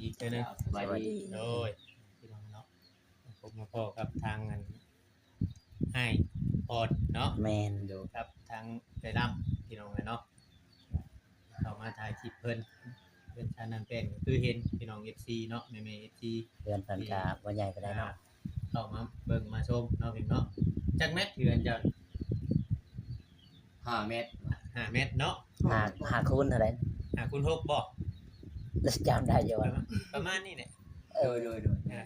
ອີກເທື່ອໜຶ່ງ ສະບາຍດີ ໂດຍ ພີ່ນ້ອງເນາະ ພົບມາພໍ້ກັບທາງອັນ ອ້າຍພອນເນາະ ແມ່ນ ກັບທາງເອື້ອຍລຳ ພີ່ນ້ອງເອີຍເນາະ ເຂົ້າມາຖ່າຍຄລິບເພິ່ນ ເຮືອນຊານນານແປ້ນ ກໍຄືເຫັນພີ່ນ້ອງເອັຟຊີເນາະ ແມ່ໆເອັຟຊີ ເຮືອນເພິ່ນກໍບໍ່ໃຫຍ່ປານໃດເນາະ ອ່າ ເຂົ້າມາເບິ່ງມາຊົມເນາະ ພີ່ນ້ອງເນາະ ຈັກແມັດເຮືອນເຈົ້າ? ຫ້າແມັດ ຫ້າແມັດເນາະ ຫ້າ ຫ້າຄູນເທົ່າໃດ? ຫ້າຄູນຫົກບໍ່? ຈຳໄດ້ຢູ່ວ່າ ປະມານນີ້ແຫຼະ ໂດຍໆໆ ອ່າ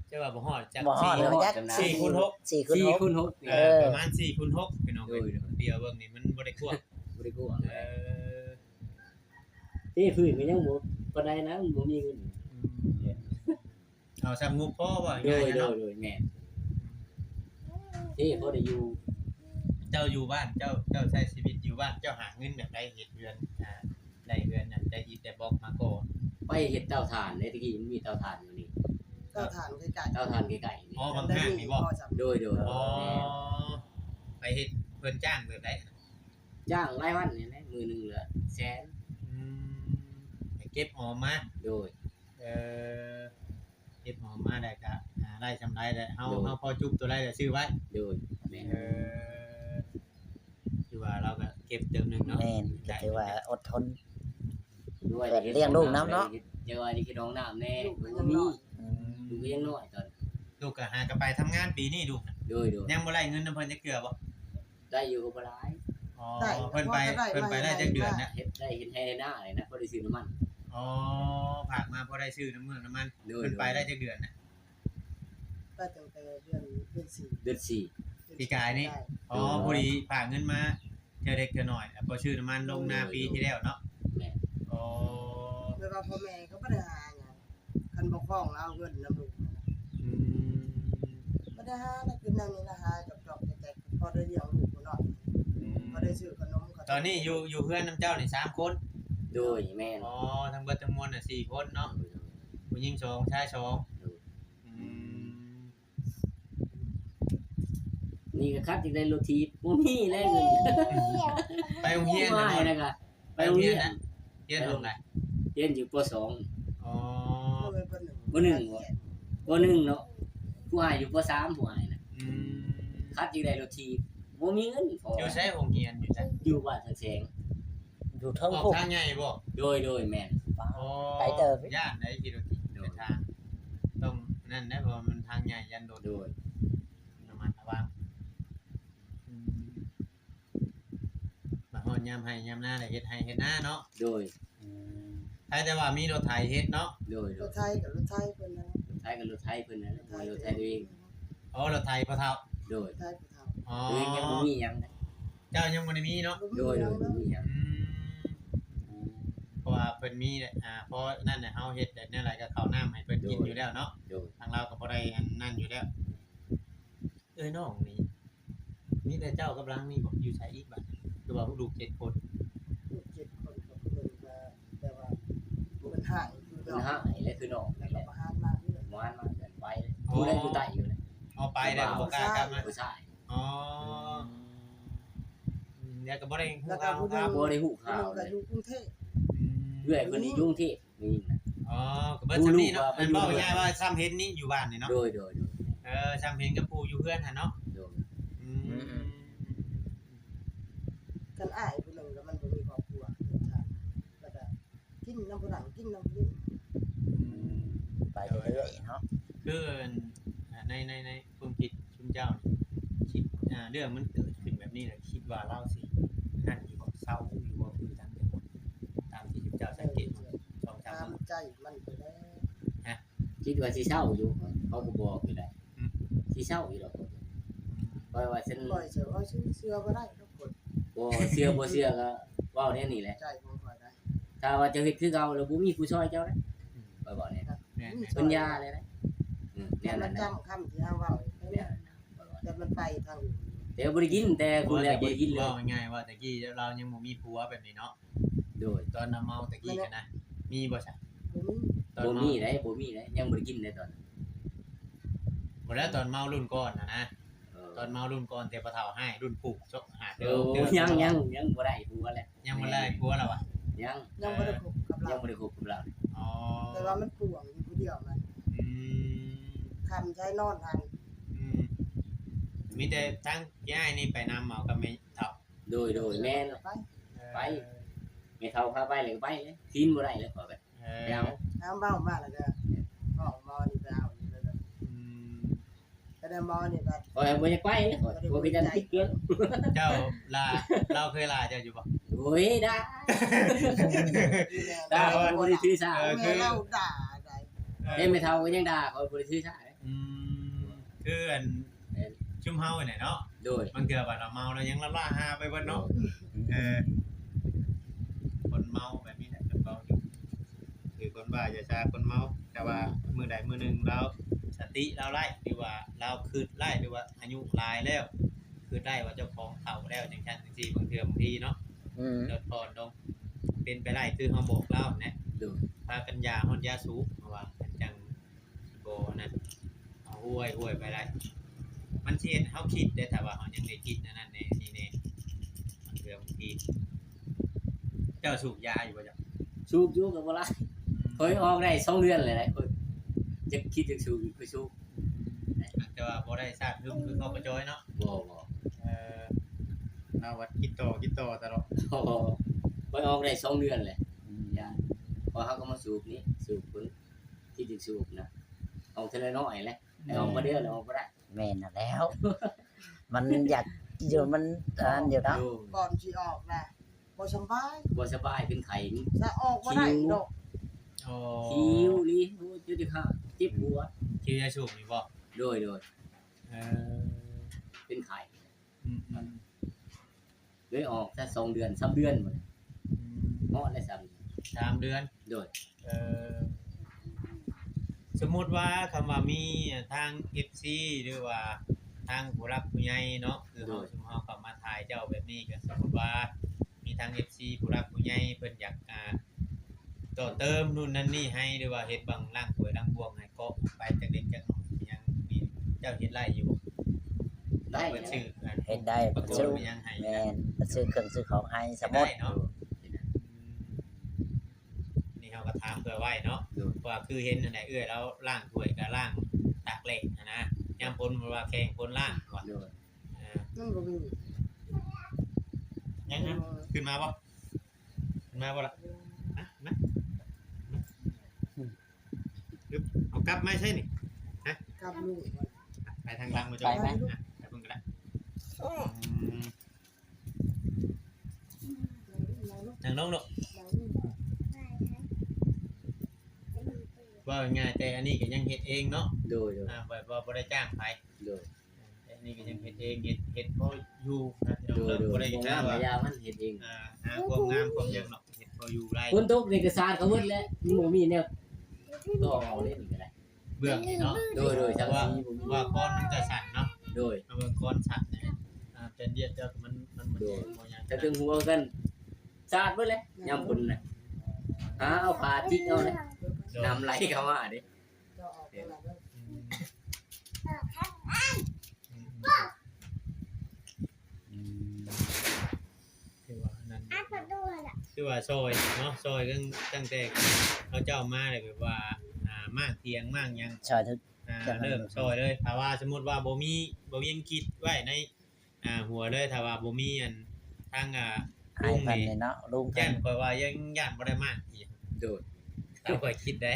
ຈະວ່າບໍ່ຮອດຈັກ ບໍ່ຮອດ ສີ່ ດອກ ຈັກສີ່ຄູນຫົກ ສີ່ຄູນຫົກ ສີ່ຄູນຫົກ ເອີ ເອີ ປະມານສີ່ຄູນຫົກ ພີ່ນ້ອງເອີຍ ໂດຍໆ ດຽວເບິ່ງນີ້ມັນບໍ່ໄດ້ກວ້າງ ບໍ່ໄດ້ກວ້າງ ເອີ ເທພື້ນກໍຍັງບໍ່ປານໃດນະ ມັນບໍ່ມີເງິນ ອືມ ເອົາຊ່ຳງົບພໍ ເວົ້າງ່າຍໆ ໂດຍ ເນາະ ໂດຍ ໂດຍ ແມ່ນ ເທພໍໄດ້ຢູ່ ເຈົ້າຢູ່ບ້ານ ເຈົ້າ ເຈົ້າໃຊ້ຊີວິດຢູ່ບ້ານ ເຈົ້າຫາເງິນແບບໃດ ເຮັດເຮືອນ ອ່າ ໄດ້ເຮືອນນັ້ນໄດ້ອິດໄດ້ບລັອກມາກໍ່ ໄປເຮັດເຕົາຖ່ານເດ້ ແຕ່ກີ້ມັນມີເຕົາຖ່ານຢູ່ນີ້ ເຕົາຖ່ານໃກ້ໆ ເຕົາຖ່ານໃກ້ໆນີ້ ອໍ ບັງຫ້າງນີ້ບໍ່? ໂດຍໆ ອໍ ແມ່ນ ໄປເຮັດເພິ່ນຈ້າງແບບໃດ? ຈ້າງລາຍວັນນີ້ແຫຼະ ມື້ໜຶ່ງລະແສນ ອືມ ໃຫ້ເກັບຫອມມາ ໂດຍ ເອີ ເກັບຫອມມາໄດ້ກະ ອ່າ ໄດ້ຊ່ຳໃດແຫຼະ ເຮົາ ໂດຍ ເຮົາພໍຈຸບຕົວໃດລະຊື້ໄວ້ ໂດຍ ແມ່ນ ເອີ ຖືວ່າລາວກະເກັບເຕີມໜຶ່ງເນາະ ແມ່ນ ກະຖືວ່າອົດທົນ ດ້ວຍ ລ້ຽງລູກນຳເນາະ ເຮັດ ເຮັດຫ້ອງນ້ຳແດ່ ລູກກໍຍັງນ້ອຍ ອືມ ລູກກໍຍັງນ້ອຍຕອນ ລູກກໍຫາກໍໄປທຳງານປີນີ້ລູກ ໂດຍໆ ຍັງບໍ່ໄດ້ເງິນນຳເພິ່ນຈັກເທື່ອບໍ່? ໄດ້ຢູ່ກໍບໍ່ຫຼາຍ ອໍ ໄດ້ ເພິ່ນໄປ ພໍຈະໄດ້ ເພິ່ນໄປໄດ້ຈັກເດືອນນະ? ເຮັດໄດ້ເຮັດໄຮ່ເຮັດນານີ້ນະ ພໍໄດ້ຊື້ນ້ຳມັນ ອໍ ຝາກມາພໍໄດ້ຊື້ນ້ຳເມືອງນ້ຳມັນ ໂດຍ ເພິ່ນໄປໄດ້ຈັກເດືອນນະ? ໄດ້ຕັ້ງແຕ່ເດືອນ ເດືອນສີ່ ເດືອນສີ່ ເດືອນສີ່ ປີກາຍນີ້ ປີກາຍ ອໍ ໂດຍ ພໍດີຝາກເງິນມາເທື່ອເລັກເທື່ອນ້ອຍ ແລ້ວພໍຊື້ນ້ຳມັນລົງນາ ໂດຍ ປີທີ່ແລ້ວເນາະ ແມ່ນ ອໍ ແບບວ່າພໍ່ແມ່ກໍບໍ່ໄດ້ຫາຫຍັງ ຄັນບໍ່ຄອງລາວເງິນນຳລູກ ອືມ ບໍ່ໄດ້ຫາ ແຕ່ຄືນາງນີ້ລະຫາຈອກໆແຈກໆ ພໍໄດ້ລ້ຽງລູກເນາະ ອືມ ພໍໄດ້ຊື້ຂະໜົມ ຕອນນີ້ຢູ່ ຢູ່ເຮືອນນຳເຈົ້ານີ້ສາມຄົນ ໂດຍ ແມ່ນ ອໍ ທັງເບິດທັງມວນນະສີ່ຄົນເນາະ ໂດຍ ຜູ້ຍິງສອງ ຊາຍສອງ ໂດຍ ອືມ ນີ້ກໍຄັດຢາກໄດ້ລົດຖີບ ບໍ່ມີແລ້ວເງິນ ໄປໂຮງຮຽນ ຜູ້ອ້າຍນະ ນະກະ ໄປໂຮງຮຽນ ຮຽນຫ້ອງໃດ? ຮຽນຢູ່ ປໍສອງ ອໍ ປໍໜຶ່ງ ປໍໜຶ່ງເນາະ ຜູ້ອ້າຍຢູ່ ປໍສາມ ຜູ້ອ້າຍນະ ອືມ ຄັດຢາກໄດ້ລົດຖີບ ບໍ່ມີເງິນ ຢູ່ໃສໂຮງຮຽນ ຢູ່ໃສ? ຢູ່ບ້ານສັນແສງ ຢູ່ເທິງ ອອກທາງໃຫຍ່ບໍ່? ໂດຍໆ ແມ່ນ ອໍ ໄກເຕີບ ຢ້ານໄດ໋ຂີ່ລົດຖີບ ໂດຍ ໄປທາງ ຕ້ອງນັ້ນໄດ໋ ເພາະວ່າມັນທາງໃຫຍ່ ຢ້ານໂດນ ໂດຍ ລະມັດລະວັງ ອືມ ມາຮອດຍາມໄຮ່ຍາມນາແລ້ວເຮັດໄຮ່ເຮັດນາເນາະ ໂດຍ ອືມ ໃຜແຕ່ວ່າມີລົດໄຖເຮັດເນາະ ໂດຍໆ ລົດໄຖກໍລົດໄຖເພິ່ນນະ ລົດໄຖກໍລົດໄຖເພິ່ນນະ ບໍ່ແມ່ນລົດໄຖຕົວເອງ ອໍ ລົດໄຖພໍ່ເຖົ້າ ໂດຍ ໄຖພໍ່ເຖົ້າ ອໍ ຕົວເອງຍັງບໍ່ມີຫຍັງນະ ເຈົ້າຍັງບໍ່ໄດ້ມີເນາະ ໂດຍໆ ບໍ່ມີຫຍັງ ອືມ ເພາະວ່າເພິ່ນມີແຫຼະ ອ່າ ເພາະນັ້ນແຫຼະ ເຮົາເຮັດແບບແນວໃດກໍເຂົ້ານ້ຳໃຫ້ເພິ່ນກິນ ໂດຍ ຢູ່ແລ້ວເນາະ ໂດຍ ທາງລາວກໍບໍ່ໄດ້ອັນນັ້ນຢູ່ແລ້ວ ເອີຍ ນ້ອງນີ້ ມີແຕ່ເຈົ້າກັບຫຼັງນີ້ບໍ? ຢູ່ໃສອີກບາດນີ້? ຄືວ່າລູກເຈັດຄົນ ລູກເຈັດຄົນ ກໍເພິ່ນກໍແບບວ່າເພິ່ນຮ້າຍ ເພິ່ນຮ້າຍແຫຼະ ຄືນ້ອງນີ້ແຫຼະ ບໍ່ຫັນມາເຮືອນ ບໍ່ຫັນມາເຮືອນ ໄປເລີຍ ອໍ ຜູ້ໃດຢູ່ໃຕ້ຢູ່ແຫຼະ ອໍ ໄປແລ້ວບໍ່ກ້າກັບມາ ຜູ້ຊາຍ ອໍ ອືມ ອືມ ແລ້ວກໍບໍ່ໄດ້ຮູ້ຂ່າວ ບໍ່ໄດ້ຮູ້ຂ່າວເລີຍ ຢູ່ກຸງເທບ ອືມ ເອື້ອຍເພິ່ນນີ້ຢູ່ກຸງເທບ ນີ້ນະ ອໍ ກໍເບິດຊ່ຳນີ້ເນາະ ເວົ້າງ່າຍໆວ່າຊ່ຳເຫັນນີ້ຢູ່ບ້ານນີ້ເນາະ ໂດຍໆໆ ເອີ ຊ່ຳເຫັນກັບຜູ້ຢູ່ເຮືອນຫັ້ນເນາະ ໂດຍ ອືມ ອືມ ຄັນອ້າຍຜູ້ໜຶ່ງກໍມັນບໍ່ມີຄອບຄົວ ແລ້ວກໍກິນນຳຜູ້ນັ້ນ ກິນນຳຜູ້ນີ້ ອືມ ໄປເລື້ອຍໆເນາະ ຄື ໃນ ໃນ ໃນຄວາມຄິດຊຸມເຈົ້ານີ້ ຄິດ ອ່າ ເລື່ອງມັນເກີດຂຶ້ນແບບນີ້ແລ້ວ ຄິດວ່າລາວຊິນັ້ນຢູ່ບໍ່ ເຊົາຢູ່ບໍ່ ຄືທາງເລື່ອງ ຕາມທີ່ຊຸມເຈົ້າສັງເກດເບິ່ງ ສອງສາມມື້ ຕາມໃຈມັນພຸ້ນແຫຼະ ຮະ ຄິດວ່າຊິເຊົາຢູ່ ເຂົາກໍບອກຢູ່ໄດ໋ ອືມ ຊິເຊົາຢູ່ດອກ ອືມ ຂ້ອຍວ່າຊັ້ນ ຂ້ອຍເຊື່ອ ເຊື່ອ ເຊື່ອບໍ່ໄດ້ດອກຄົນ ບໍ່ເຊື່ອ ບໍ່ເຊື່ອກໍເວົ້າແນວນີ້ແຫຼະ ໃຈຂອງຂ້ອຍໄດ໋ ຖ້າວ່າເຈົ້າເຮັດຄືເກົ່າແລ້ວບໍ່ມີຜູ້ຊ່ອຍເຈົ້າເດ້ ອືມ ຂ້ອຍບອກແນ່ ແມ່ນໆ ເພິ່ນຢ່າເລີຍເດ້ ອືມ ແນວນັ້ນນະ ຈຳຄຳທີ່ເຮົາເວົ້າ ແມ່ນ ແຕ່ມັນໄປທາງອື່ນ ແຕ່ບໍ່ໄດ້ກິນ ແຕ່ຜູ້ແລກບໍ່ໄດ້ກິນເລີຍ ເວົ້າງ່າຍໆວ່າແຕ່ກີ້ລາວຍັງບໍ່ມີຜົວແບບນີ້ເນາະ ໂດຍ ຕອນນຳເມົາແຕ່ກີ້ຫັ້ນນະ ມີບໍ່ຊະ? ບໍ່ມີ ຕ ບໍ່ມີໄດ໋ ບໍ່ມີໄດ໋ ຍັງບໍ່ໄດ້ກິນໄດ໋ຕອນນັ້ນ. ບໍ່ແລ້ວ ຕອນເມົາລຸ້ນກ່ອນຫັ້ນນະ ເອີ ຕອນເມົາລຸ້ນກ່ອນ ແຕ່ພໍ່ເຖົ້າຮ້າຍ ລຸ້ນປູກ ເຈົ້າຫາແຕ່ ໂອ້ ຍັງ ຍັງ ຍັງບໍ່ໄດ້ຜົວແຫຼະ ຍັງບໍ່ໄດ້ຜົວລະຫວາ? ຍັງ ຍັງບໍ່ໄດ້ຄົບກັບລາວ ຍັງບໍ່ໄດ້ຄົບກັບລາວ. ອໍ ແຕ່ວ່າມັນປວງຢູ່ຜູ້ດຽວນັ້ນ. ອືມ ຄ່ຳໃຊ້ນອນຫັ້ນ. ອືມ ມີແຕ່ທາງຍາຍນີ້ໄປນຳເອົາກັບແມ່ເຖົ້າ. ໂດຍ ໂດຍ ແມ່ນ ໄປ ເອີ ໄປ ແມ່ເຖົ້າພາໄປແລ້ວກໍໄປເລີຍ ທີມບໍ່ໄດ້ແລ້ວ ຂ້ອຍກໍ ເອີ ໄປເອົາ ເອົາເວົ້າມາແລ້ວກໍ ເວົ້າໝໍນີ້ໄປເອົາຢູ່ເລີຍ. ອືມ ກໍໄດ້ໝໍນີ້ກໍ ຂ້ອຍບໍ່ຢາກໄປເລີຍ ຂ້ອຍ ຂ້ອຍກໍຢ້ານຕິດເຊື້ອ. ເຈົ້າລາ ລາວເຄີຍລາເຈົ້າຢູ່ບໍ່? ໂອ້ຍ ດ່າ ດ່າ ຂ້ອຍບໍ່ໄດ້ຖືສາ. ເອີ ແມ່ລາວດ່າໄດ໋ ເອີ ແມ່ເຖົ້າກໍຍັງດ່າ ຂ້ອຍບໍ່ໄດ້ຖືສາເດ້. ອືມ ຄືອັນ ແມ່ນ ຊຸມເຮົານີ້ແຫຼະເນາະ ໂດຍ ບາງເທື່ອບັດວ່າເມົາແລ້ວຍັງລະລ້າຮາໄປເບິດເນາະ. ໂດຍ ເອີ ຄົນເມົາແບບນີ້ແຫຼະ ຄົນເມົາຢູ່ ຄືຄົນບ້າຢາຊາ ຄົນເມົາ ແຕ່ວ່າມື້ໃດມື້ໜຶ່ງລາວສະຕິລາວໄດ້ ຫຼືວ່າລາວຄິດໄດ້ ຫຼືວ່າອາຍຸຫຼາຍແລ້ວ ຄິດໄດ້ວ່າເຈົ້າຂອງເຖົ້າແລ້ວ ຈັ່ງຊັ້ນຈັ່ງຊີ້ ບາງເທື່ອບາງທີເນາະ ອືມ ລົດຜ່ອນລົງ ເປັນໄປໄດ້ຄືເຮົາບອກລາວຫັ້ນແຫຼະ. ໂດຍ ພາກັນຢ່າຮອດຢ່າສູບ ເພາະວ່າມັນຈັ່ງ ບໍ່ນັ້ນ ເອົາຫ້ວຍໆ ໄປໄດ້ ມັນຊິເຮັດໃຫ້ເຮົາຄິດເດ້ ຖ້າວ່າເຮົາຍັງໄດ້ກິນອັນນັ້ນແດ່ ນີ້ແດ່ ບາງເທື່ອບາງທີ. ເຈົ້າສູບຢາຢູ່ບໍ່ເຈົ້າ? ສູບຢູ່ກໍບໍ່ຫຼາຍ ອືມ ຂ້ອຍອອກໄດ້ສອງເດືອນແລ້ວ ຂ້ອຍຈະຄິດຈະສູບ ຂ້ອຍສູບ ແຕ່ວ່າບໍ່ໄດ້ຊາກຫຶມຄືເຂົາປະຈອຍເນາະ. ບໍ່ ບໍ່ ເອີ ລາວວ່າກິນຕໍ່ ກິນຕໍ່ຕະຫຼອດ. ບໍ່ ຂ້ອຍອອກໄດ້ສອງເດືອນແລ້ວ ອືມ ຢາ ເພາະເຮົາກໍມາສູບນີ້ ສູບເບິ່ງ ທີ່ຈະສູບນະ ເອົາເທື່ອລະໜ້ອຍແຫຼະ ອືມ ອອກມາເດືອນອອກບໍ່ໄດ້. ແມ່ນຫັ້ນແລ້ວ ມັນຢາກຢູ່ ມັນອັນນັ້ນຢູ່ເນາະ. ໂດຍ ກ່ອນຊິອອກນະ ບໍ່ສຳບາຍ ບໍ່ສະບາຍ ເປັນໄຂ້ ສະອອກບໍ່ໄດ້ດອກ. ອໍ ຫິວອີ່ຫຼີ ໂອ້ຍ ເຈັບຂາ ເຈັບຫົວ ຄິວຢາສູບນີ້ບໍ່? ໂດຍ ໂດຍ ເອີ ເປັນໄຂ້ ອືມໆ ເລີຍອອກຊະສອງເດືອນ ສາມເດືອນພຸ້ນແຫຼະ ອືມ ຮອດແລ້ວ ສາມເດືອນ ສາມເດືອນ. ໂດຍ ເອີ ສົມມຸດວ່າ ຄຳວ່າມີທາງເອັຟຊີ ຫຼືວ່າທາງຜູ້ຫຼັກຜູ້ໃຫຍ່ເນາະ ຄືເຮົາ ໂດຍ ຊຸມເຮົາເຂົ້າມາຖ່າຍເຈົ້າແບບນີ້ ກໍສົມມຸດວ່າມີທາງເອັຟຊີ ຜູ້ຫຼັກຜູ້ໃຫຍ່ເພິ່ນຢາກ ອ່າ ຕໍ່ເຕີມນັ້ນນັ້ນນີ້ໃຫ້ ຫຼືວ່າເຮັດບັງລ້າງຖ້ວຍລ້າງບ່ວງໃຫ້ ເກາະໄປຈັກເລັກຈັກນ້ອຍ ຍັງມີ ເຈົ້າເຮັດໄດ້ຢູ່ບໍ່? ໄດ້ ເພິ່ນຊື້ອັນ ເຮັດໄດ້ ເພິ່ນຊື້ ຫຍັງໃຫ້ ແມ່ນ ເພິ່ນຊື້ເຄື່ອງຊື້ຂອງໃຫ້ ສະໝຸດ ເຮັດໄດ້ເນາະ. ອືມ ນີ້ເຮົາກໍຖາມເພື່ອໄວ້ເນາະ ໂດຍ ເພາະວ່າຄືເຫັນຫັ້ນແຫຼະ ເອື້ອຍລາວລ້າງຖ້ວຍກໍລ້າງຕາກແລງຫັ້ນນະ ຍາມຝົນ ເພາະວ່າແຂ່ງຝົນລ້າງວ່າ ໂດຍ ເອີ ມັນບໍ່ມີ ຍັງນະ ເອີ ຂຶ້ນມາບໍ່? ມາບໍ່ລະ? ມາ ມາ ມາ ອືມ ເອົາກັບມາໃສນີ້? ຮະ? ກັບລູກ ໄປທາງຫຼັງບໍ່ ໄປໄໝ? ອ່ະ ໄປເບິ່ງກໍໄດ້. ອືມ ນັ່ງລົງລູກ ເວົ້າງ່າຍໆ ແຕ່ອັນນີ້ກໍຍັງເຮັດເອງເນາະ. ໂດຍໆ ອ່າ ແບບວ່າບໍ່ໄດ້ຈ້າງໃຜ. ໂດຍ ແຕ່ອັນນີ້ກໍຍັງເຮັດເອງ ເຮັດ ເຮັດພໍຢູ່ນະພີ່ນ້ອງເນາະ. ໂດຍໆ ບໍ່ໄດ້ຫາວ່າ ບໍ່ງາມກໍຢ່າມັນ ເຮັດເອງ ອ່າ ຫາຄວາມງາມຄວາມຫຍັງເນາະ ເຮັດພໍຢູ່ໄລ່. ຝົນຕົກນີ້ກໍສາດເຂົ້າເບິດແຫຼະ ມັນບໍ່ມີແນວຕໍ່ເອົາເດ້ ນີ້ກໍໄດ້ ເບື້ອງນີ້ເນາະ. ໂດຍໆ ສັງກະສີບໍ່ມີ ວ່າຄອນມັນກໍສັ້ນເນາະ. ໂດຍ ມາເບິ່ງຄອນສັ້ນນີ້ ອ່າ ແຜ່ນດຽວເຈົ້າມັນ ມັນບໍ່ ໂດຍ ບໍ່ຫຍັງ ແຕ່ເທິງຫົວກັນສາດເບິດແຫຼະ ຍາມຝົນນະ ຫາເອົາຜ້າຈິກເອົາເດ້ ໂດຍ ນ້ຳໄຫຼເຂົ້າມາເດ້. ອືມ ອືມ ອືມ ອືມ ຄືວ່ານັ້ນ ຄືວ່າຊ່ອຍເນາະ ຊ່ອຍຕັ້ງ ຕັ້ງແຕ່ເຂົາເຈົ້າມາແລ້ວ ແບບວ່າ ອ່າ ມ້າງຖຽງມ້າງຫຍັງ ຊ່ອຍ ອ່າ ເລີ່ມຊ່ອຍເລີຍ. ຖ້າວ່າສົມມຸດວ່າບໍ່ມີ ບໍ່ມີຫຍັງຄິດໄວ້ໃນ ອ່າ ຫົວເລີຍ ຖ້າວ່າບໍ່ມີອັນ ທາງ ອ່າ ລຸງນີ້ເນາະ ລຸງ ຢ້ານ ຂ້ອຍວ່າຍັງຢ້ານບໍ່ໄດ້ມ້າງອີກ. ໂດຍ ຕາມຂ້ອຍຄິດໄດ໋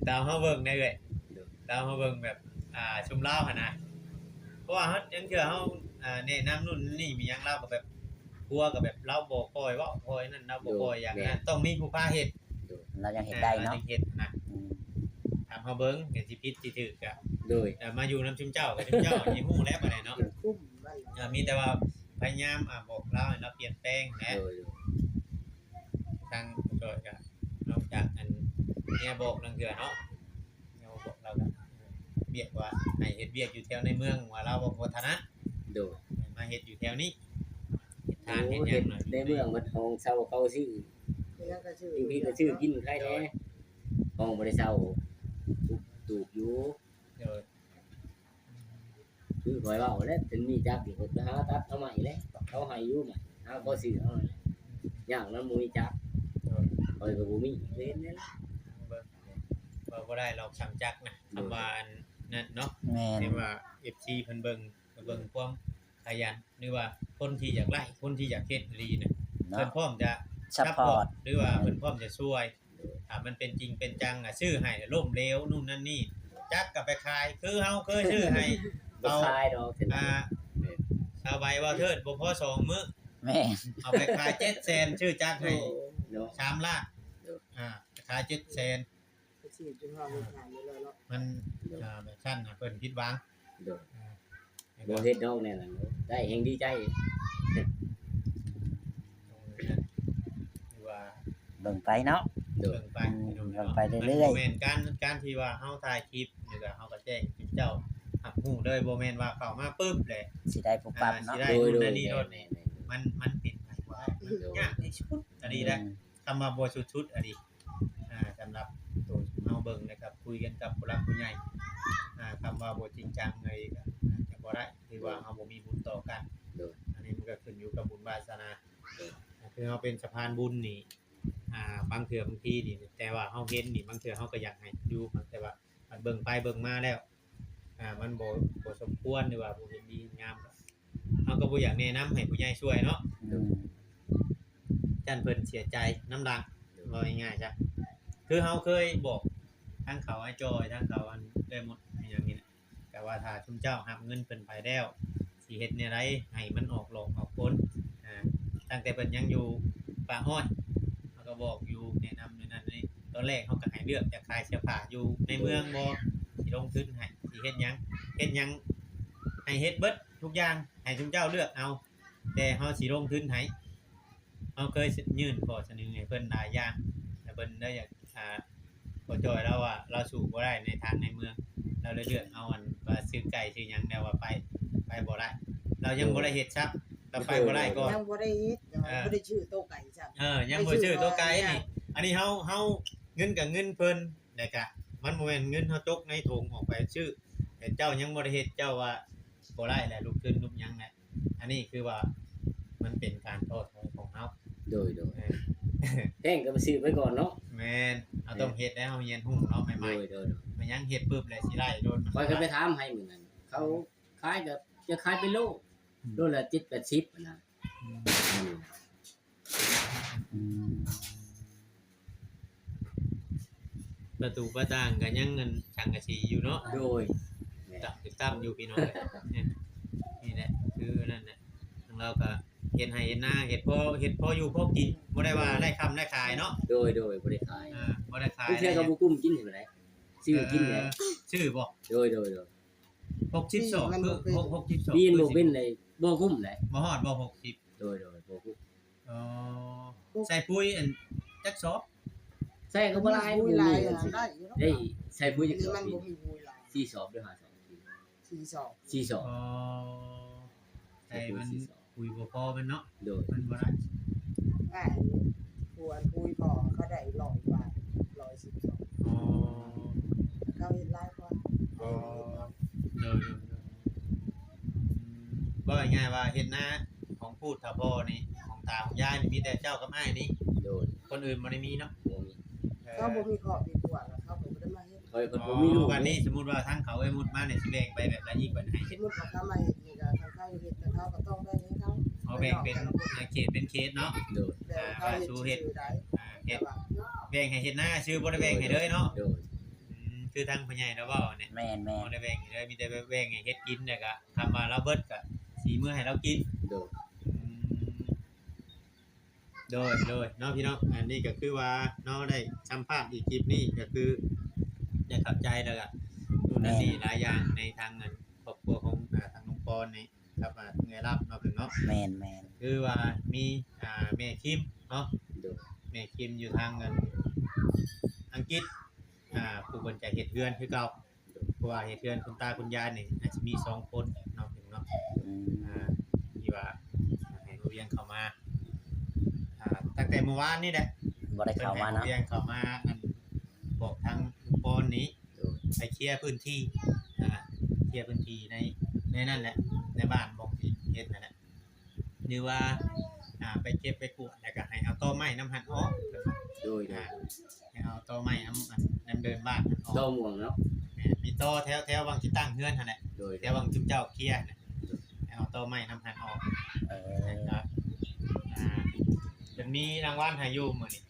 ຕາມເຮົາເບິ່ງໄດ໋ເອື້ອຍ ໂດຍ ຕາມເຮົາເບິ່ງແບບ ອ່າ ຊຸມລາວຫັ້ນນະ ເພາະວ່າເຮົາ ລາງເທື່ອເຮົາ ອ່າ ແນະນຳນັ້ນນີ້ມີຫຍັງ ລາວກໍແບບ ຜົວກໍແບບ ລາວບໍ່ຄ່ອຍເວົ້າຄ່ອຍນັ້ນ ລາວບໍ່ຄ່ອຍຫຍັງ ໂດຍ ນັ້ນ ແມ່ນ ຕ້ອງມີຜູ້ພາເຮັດ. ໂດຍ ລາວຍັງເຮັດໄດ້ເນາະ ອ່າ ລາວຍັງເຮັດນະ. ອືມ ຕາມເຮົາເບິ່ງ ກໍຊິຜິດຊິຖືກກະ ໂດຍ ເອີ ມາຢູ່ນຳຊຸມເຈົ້າກໍຊຸມເຈົ້ານີ້ຮູ້ແລ້ວບັດນີ້ເນາະ ເອີ ມີແຕ່ວ່າພະຍາຍາມ ອ່າ ບອກລາວໃຫ້ລາວປ່ຽນແປງແຫຼະ. ໂດຍ ໂດຍ ທາງຜູ້ຊ່ອຍກໍນອກຈາກອັນເມຍບອກລາງເທື່ອເນາະ ເມຍບອກລາວກໍວຽກວ່າໃຫ້ເຮັດວຽກຢູ່ແຖວໃນເມືອງ ວ່າລາວບໍ່ຖະໜັດ. ໂດຍ ໃຫ້ມາເຮັດຢູ່ແຖວນີ້ ເຮັດທານເຮັດຫຍັງ ໂອ້ ເຮັດໃນເມືອງ ເພິ່ນຫ້ອງເຊົ່າເຂົາຊື້ ຍັງກໍຊື້ ຢູ່ພີ້ກໍຊື້ກິນໄຄແດ່ ໂດຍ ຫ້ອງບໍ່ໄດ້ເຊົ່າ ຕູບຢູ່ ໂດຍ ຄືຂ້ອຍເວົ້າແຫຼະ ຄັນມີຈັກນີ້ຂ້ອຍໄປຫາຕັດເອົາໃໝ່ແຫຼະ ເຂົາໃຫ້ຢູ່ໃໝ່ ຫາຂໍຊື້ເອົາ ຍາກນຳບໍ່ມີຈັກ ໂດຍ ຂ້ອຍກໍບໍ່ມີ ເຫັນແລ້ວ ເບິ່ງ ເວົ້າບໍ່ໄດ້ຫຼອກຊ່າງຈັກນະ ໂດຍ ຄຳວ່າອັນນັ້ນເນາະ ແມ່ນ ເຫັນວ່າເອັຟຊີເພິ່ນເບິ່ງ ກໍເບິ່ງຄວາມຂະຫຍັນ ຫຼືວ່າຄົນທີ່ຢາກໄດ້ ຄົນທີ່ຢາກເຮັດອີ່ຫຼີນະ ເນາະ ເພິ່ນພ້ອມຈະ support support ຫຼືວ່າເພິ່ນພ້ອມຈະຊ່ວຍ ຖ້າມັນເປັນຈິງເປັນຈັງນະ ຊື້ໃຫ້ນະ ລົ້ມເຫຼວ ນັ້ນນັ້ນນີ້ ຈັກກໍໄປຂາຍ ຄືເຮົາເຄີຍຊື້ໃຫ້ ບໍ່ຂາຍດອກ ເອົາ ອ່າ ຊາວໃບ ເວົ້າເທີດ ບໍ່ພໍສອງມື້ ແມ່ນ ເອົາໄປຂາຍເຈັດແສນ ຊື້ຈັກໃຫ້ ໂອ້ ເນາະ ສາມລ້ານ ໂດຍ ອ່າ ຂາຍເຈັດແສນ ໄປຊື້ຈົນເຮົາເຮັດງານໄດ້ແລ້ວເນາະ ມັນ ໂດຍ ອ່າ ແບບຊັ້ນນະ ເພິ່ນຜິດຫວັງ ໂດຍ ອ່າ ບໍ່ເຮັດດອກແນວນັ້ນ ໄດ້ແຮ່ງດີໃຈ ຕ້ອງນັ້ນ ຄືວ່າເບິ່ງໄປເນາະ ໂດຍ ເບິ່ງໄປ ອືມ ພີ່ນ້ອງ ເບິ່ງໄປເລື້ອຍໆ ມັນບໍ່ແມ່ນການ ການທີ່ວ່າເຮົາຖ່າຍຄລິບ ແລ້ວກໍເຮົາກໍແຈ້ງໃຫ້ເຈົ້າຮັບຮູ້ເລີຍ ບໍ່ແມ່ນວ່າເຂົ້າມາປຶບແລ້ວ ຊິໄດ້ປຸບປັບເນາະ ອ່າ ຊິໄດ້ ໂດຍ ໂດຍ ໂດຍ ແມ່ນໆ ມັນ ມັນເປັນໄປບໍ່ໄດ້ ມັນຍາກທີ່ສຸດ ອາ ອືມ ດີແລ້ວ ຄຳວ່າບໍ່ສຸດໆ ອະດີ ອ່າ ສຳລັບໂຕເຮົາເບິ່ງ ແລ້ວກໍຄຸຍກັນກັບຜູ້ຫຼັກຜູ້ໃຫຍ່ ອ່າ ຄຳວ່າບໍ່ຈິງຈັງ ອະດີ ກໍອາດຈະບໍ່ໄດ້ ຖືວ່າເຮົາບໍ່ມີບຸນຕໍ່ກັນ ໂດຍ ອັນນີ້ມັນກໍຂຶ້ນຢູ່ກັບບຸນວາສະໜາ ໂດຍ ຄືເຮົາເປັນສະພານບຸນນີ້ ອ່າ ບາງເທື່ອບາງທີນີ້ ແຕ່ວ່າເຮົາເຫັນນີ້ ບາງເທື່ອເຮົາກໍຢາກໃຫ້ຢູ່ ແຕ່ວ່າ ບັດເບິ່ງໄປເບິ່ງມາແລ້ວ ອ່າ ມັນບໍ່ ບໍ່ສົມຄວນ ຫຼືວ່າບໍ່ເຫັນດີເຫັນງາມ ເຮົາກໍບໍ່ຢາກແນະນຳໃຫ້ຜູ້ໃຫຍ່ຊ່ວຍເນາະ ອືມ ຢ້ານເພິ່ນເສຍໃຈນຳຫຼັງ ໂດຍ ເວົ້າງ່າຍໆຊະ ຄືເຮົາເຄີຍບອກທາງເຂົາ ອ້າຍຈ່ອຍ ທາງເຂົາ ອັນ ເອື້ອຍມົດ ອີຫຍັງນີ້ນະ ກະວ່າຖ້າຊຸມເຈົ້າຮັບເງິນເພິ່ນໄປແລ້ວ ຊິເຮັດແນວໃດໃຫ້ມັນອອກຫຼອກອອກຜົນ ອ່າ ຕັ້ງແຕ່ເພິ່ນຍັງຢູ່ປ່າອ້ອຍ ເຮົາກໍບອກຢູ່ ແນະນຳແນວນັ້ນແນວນີ້ ຕອນແລກເຮົາກໍໃຫ້ເລືອກ ຢາກຂາຍເສື້ອຜ້າຢູ່ໃນເມືອງບໍ່ ຊິລົງທຶນໃຫ້ ຊິເຮັດຫຍັງ ເຮັດຫຍັງໃຫ້ເຮັດເບິດທຸກຢ່າງ ໃຫ້ຊຸມເຈົ້າເລືອກເອົາ ແຕ່ເຮົາຊິລົງທຶນໃຫ້ ເຮົາເຄີຍສະ ຍື່ນຂໍ້ສະເໜີໃຫ້ເພິ່ນຫຼາຍຢ່າງ ແຕ່ເພິ່ນໄດ້ຢາກ ອ່າ ພໍ່ຈ້ອຍລາວວ່າລາວສູ້ບໍ່ໄດ້ໃນທາງໃນເມືອງ ລາວເລີຍເລືອກເອົາອັນວ່າຊື້ໄກ່ຊື້ຫຍັງແນວວ່າໄປ ໄປບໍ່ໄດ້ ລາວຍັງ ໂດຍ ບໍ່ໄດ້ເຮັດຊ້ຳ ລາວໄປບໍ່ໄດ້ກ່ອນ ຍັງບໍ່ໄດ້ເຮັດ ຍັງ ເອີ ບໍ່ໄດ້ຊື້ໂຕໄກ່ຊ້ຳ ເອີ ຍັງບໍ່ໄດ້ຊື້ໂຕໄກ່ນີ້ ອັນນີ້ເຮົາ ເຮົາ ເງິນກໍເງິນເພິ່ນ ແລ້ວກະມັນບໍ່ແມ່ນເງິນເຮົາຕົກໃນຖົງອອກໄປຊື້ ແຕ່ເຈົ້າຍັງບໍ່ໄດ້ເຮັດ ເຈົ້າວ່າບໍ່ໄດ້ແຫຼະ ລູກທຶນລູກຫຍັງແຫຼະ ອັນນີ້ຄືວ່າມັນເປັນການທໍ້ຖອຍຂອງເຮົາ ໂດຍໆ ເອີ ແພງກໍໄປຊື້ໄວ້ກ່ອນເນາະ ແມ່ນ ເຮົາຕ້ອງເຮັດແລ້ວ ເຮົາຮຽນຮູ້ເນາະ ໃໝ່ໆ ໂດຍໆ ແມ່ນຫຍັງເຮັດປຶບແລ້ວຊິໄດ້ໂດນ ຂ້ອຍກໍໄປຖາມໃຫ້ມື້ນັ້ນ ເຂົາຂາຍກໍຈະຂາຍເປັນໂລ ອືມ ໂລລະເຈັດແປດສິບຫັ້ນນະ ອືມ ອືມ ປະຕູປະຕ່າງກໍຍັງອັນສັງກະສີຢູ່ເນາະ ໂດຍ ແມ່ນ ຕ່ຳຢູ່ພີ່ນ້ອງເອີຍ ນີ້ແຫຼະ ຄືນັ້ນແຫຼະ ທາງລາວກໍເຮັດໄຮ່ເຮັດນາ ເຮັດພໍ ເຮັດພໍຢູ່ພໍກິນ ບໍ່ໄດ້ວ່າໄດ້ຄ້າໄດ້ຂາຍເນາະ ໂດຍໆ ບໍ່ໄດ້ຂາຍ ອ່າ ບໍ່ໄດ້ຂາຍ ບາງເທື່ອກໍບໍ່ກຸ້ມກິນເທົ່າໃດ ຊື້ກິນແຫຼະ ຊື້ບໍ່ ໂດຍໆໆ ຫົກສິບສອງ ມັນບໍ່ເປັນ ຄື ຫົກສິບສອງ ປີນບໍ່ເປັນເລີຍ ບໍ່ກຸ້ມເລີຍ ບໍ່ຮອດບໍ່ ຫົກສິບ ໂດຍໆ ບໍ່ກຸ້ມ ອໍ ໃສ່ປຸ໋ຍອັນຈັກສອບ ໃສ່ກໍບໍ່ຫຼາຍ ປຸ໋ຍຫຼາຍ ບໍ່ມີເງິນຊື້ ໄດ້ໃສ່ປຸ໋ຍຈັກສອບ ມັນບໍ່ມີປຸ໋ຍຫຼາຍ ສີ່ສອບ ຫຼື ຫ້າສອບ ສີ່ສອບ ສີ່ສອບ ອໍ ໃສ່ປຸ໋ຍສີ່ສອບ ປຸ໋ຍບໍ່ພໍມັນເນາະ ໂດຍ ມັນບໍ່ໄດ້ ອ່າ ຜູ້ອັນປຸ໋ຍພໍເຂົາໄດ້ຮ້ອຍກວ່າ ຮ້ອຍສິບສອງ ອໍ ເຂົາເຮັດຫຼາຍກວ່າ ອໍ ໂດຍໆໆ ອືມ ເວົ້າງ່າຍໆວ່າເຮັດນາຂອງປູດຖ້າພໍ່ນີ້ ຂອງຕາຂອງຍາຍນີ້ ມີແຕ່ເຈົ້າກັບອ້າຍນີ້ ໂດຍ ຄົນອື່ນບໍ່ໄດ້ມີເນາະ ບໍ່ມີ ເອີ ເຂົາບໍ່ມີຄອບມີຄົວ ແລ້ວເຂົາກໍບໍ່ໄດ້ມາເຮັດ ເຂົາກໍບໍ່ມີລູກ ບັດນີ້ສົມມຸດວ່າທາງເຂົາເອື້ອຍມຸດມານີ້ ຊິແບ່ງໄປແບບລະອີກບັດນີ້ ສົມມຸດວ່າເຂົາມາເຮັດນີ້ກໍ ຄັນເຂົາເຮັດ ແລ້ວເຂົາກໍຕ້ອງແບ່ງໃຫ້ເຂົາ ເອົາແບ່ງເປັນເຂດເປັນເຂດເນາະ ໂດຍ ແຕ່ ອ່າ ວ່າເຂົາເຮັດຊື່ໆໃດ ອ່າ ເຮັດ ແຕ່ວ່າ ແບ່ງໃຫ້ເຮັດນາຊື່ ບໍ່ໄດ້ແບ່ງໃຫ້ເລີຍເນາະ ໂດຍ ອືມ ຄືທາງຜູ້ໃຫຍ່ລາວເວົ້ານີ້ ແມ່ນໆ ບໍ່ໄດ້ແບ່ງໃຫ້ເລີຍ ມີແຕ່ແບ່ງໃຫ້ເຮັດກິນ ແລ້ວກໍ ຄຳວ່າລາວເບິດກໍຊິເມືອໃຫ້ລາວກິນ ໂດຍ ອືມ ໂດຍ ໂດຍ ເນາະພີ່ນ້ອງ ອັນນີ້ກໍຄືວ່າເນາະ ໄດ້ສຳພາດອີກຄລິບນີ້ກໍຄືໄດ້ເຂົ້າໃຈ ແລ້ວກໍຮູ້ ແມ່ນ ນັ້ນນີ້ຫຼາຍຢ່າງໃນທາງອັນຄອບຄົວຂອງ ອ່າ ທາງນ້ອງປອນນີ້ກັບ ອ່າ ເອື້ອຍລຳເນາະ ເພິ່ນເນາະ ແມ່ນໆ ຄືວ່າມີ ອ່າ ແມ່ຄິມເນາະ ໂດຍ ແມ່ຄິມຢູ່ທາງອັນອັງກິດ ອ່າ ຜູ້ເພິ່ນຈະເຮັດເຮືອນຄືເກົ່າ ເພາະວ່າເຮັດເຮືອນຄຸນຕາຄຸນຍາຍນີ້ອາດຈະມີສອງຄົນເນາະ ເນາະ ອືມ ອ່າ ທີ່ວ່າໃຫ້ເຮົາວຽງເຂົ້າມາ ອ່າ ຕັ້ງແຕ່ມື້ວານນີ້ແຫຼະ ບໍ່ໄດ້ເຂົ້າມາເນາະ ເພິ່ນໃຫ້ເຮົາແຈ້ງເຂົ້າມາອັນບອກທາງລຸງປອນນີ້ ໂດຍ ໄປເຄຍພື້ນທີ່ ອ່າ ເຄຍພື້ນທີ່ໃນ ໃນນັ້ນແຫຼະ ໃນບ້ານບ່ອນທີ່ເຮັດນັ້ນແຫຼະ ຫຼືວ່າ ອ່າ ໄປເກັບໄປກວດ ແລ້ວກໍໃຫ້ເອົາຕໍໄມ້ນຳຫັ້ນອອກ ໂດຍ ອ່າ ໃຫ້ເອົາຕໍໄມ້ນຳອັນ ນຳເດີ່ນບ້ານຫັ້ນອອກ ຕໍມ່ວງເນາະ ແມ່ນ ມີຕໍແຖວ ແຖວຫວ່າງທີ່ຕັ້ງເຮືອນຫັ້ນແຫຼະ ໂດຍ ແຖວຫວ່າງຈຸມເຈົ້າເຄຍຫັ້ນແຫຼະ ໃຫ້ເອົາຕໍໄມ້ນຳຫັ້ນອອກ ເອີ ແລ້ວກໍ ອ່າ ເພິ່ນມີລາງວັນໃຫ້ຢູ່ມື້ນີ້